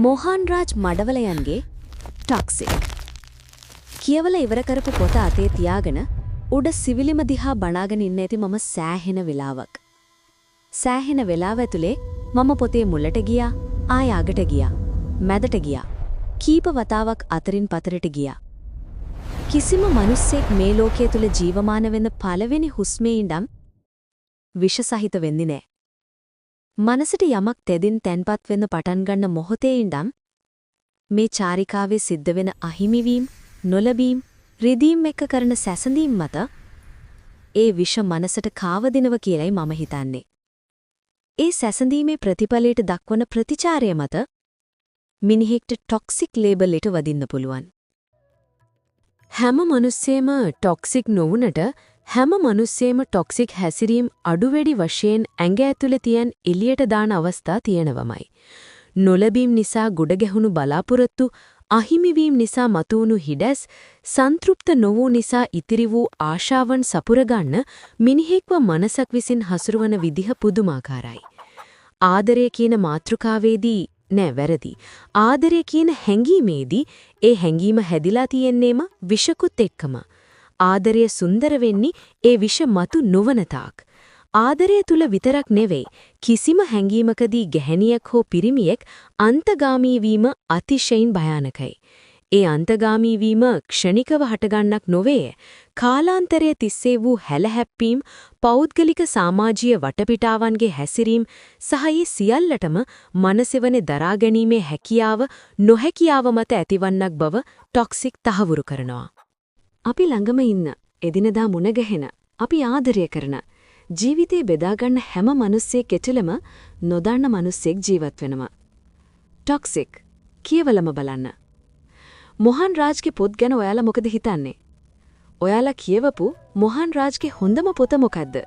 Mohan Raj මඩවලයන්ගේ toxic. කියවලා ඉවර කරපු පොත අතේ තියාගෙන උඩ සිවිලිම දිහා බලාගෙන ඉන්න ඇති මම සෑහෙන වෙලාවක්. සෑහෙන වෙලාව ඇතුලේ මම පොතේ මුලට ගියා, ආය අගට ගියා, මැදට ගියා. කීප වතාවක් අතරින් පතරට ගියා. කිසිම මිනිස්සෙක් මේ ලෝකයේ තුල ජීවමාන වෙන පළවෙනි හුස්මේ ඉඳන් විෂ සහිත වෙන්නේ නෑ. මනසට යමක් තෙදින් තැන්පත් වෙන්න පටන් ගන්න මොහොතේ ඉඳන් මේ චාරිකාවේ සිද්ධ වෙන අහිමිවීම්, නොලැබීම්, රිදීම් එක්ක කරන සැසඳීම් මත ඒ විෂ මනසට කාවදිනව කියලයි මම හිතන්නේ. ඒ සැසඳීමේ ප්‍රතිඵලයට දක්වන ප්‍රතිචාරය මත මිනිහෙක්ට ටොක්සික් ලේබල් එකට වදින්න පුළුවන්. හැම මිනිස්සෙම ටොක්සික් නොවුනට හැම මිනිස්සෙම ටොක්සික් හැසිරීම් අඩු වැඩි වශයෙන් ඇඟ ඇතුලේ තියන් එළියට දාන අවස්ථා තියෙනවමයි. නොලැබීම් නිසා ගොඩ ගැහුණු බලාපොරොත්තු, අහිමිවීම් නිසා මතුවුණු හිඩැස්, සන්තෘප්ත නොවූ නිසා ඉතිරි වූ ආශාවන් සපුර ගන්න මිනිහෙක්ව මනසක් විසින් හසුරුවන විදිහ පුදුමාකාරයි. ආදරය කියන මාතෘකාවේදී නෑ වැරදි. ආදරය කියන හැඟීමේදී ඒ හැඟීම හැදිලා තියෙන්නේම විෂකුත් එක්කම. ආදරය සුන්දර වෙන්නේ ඒ විෂ මතු නොවන තාක්. ආදරය තුල විතරක් නෙවෙයි, කිසිම හැඟීමකදී ගැහැණියක් හෝ පිරිමියෙක් අන්තගාමී වීම අතිශයින් භයානකයි. ඒ අන්තගාමී වීම ක්ෂණිකව හටගන්නක් නොවේ. කාලාන්තරය තිස්සේ වූ හැලහැප්පීම්, පෞද්ගලික සමාජීය වටපිටාවන්ගේ හැසිරීම සහ ඒ සියල්ලටම මනසෙවනේ දරා ගැනීමේ හැකියාව නොහැකියාව මත ඇතිවන්නක් බව ටොක්සික් තහවුරු කරනවා. අපි ළඟම ඉන්න, එදිනදා මුණ ගැහෙන, අපි ආදරය කරන, ජීවිතේ බෙදා ගන්න හැම මිනිස්සෙක් ඇතුළෙම නොදන්න මිනිස්සෙක් ජීවත් වෙනවා. ටොක්සික් කියවලම බලන්න. මොහන් රාජ්ගේ පොත් ගැන ඔයාලා මොකද හිතන්නේ? ඔයාලා කියවපු මොහන් රාජ්ගේ හොඳම පොත මොකද්ද?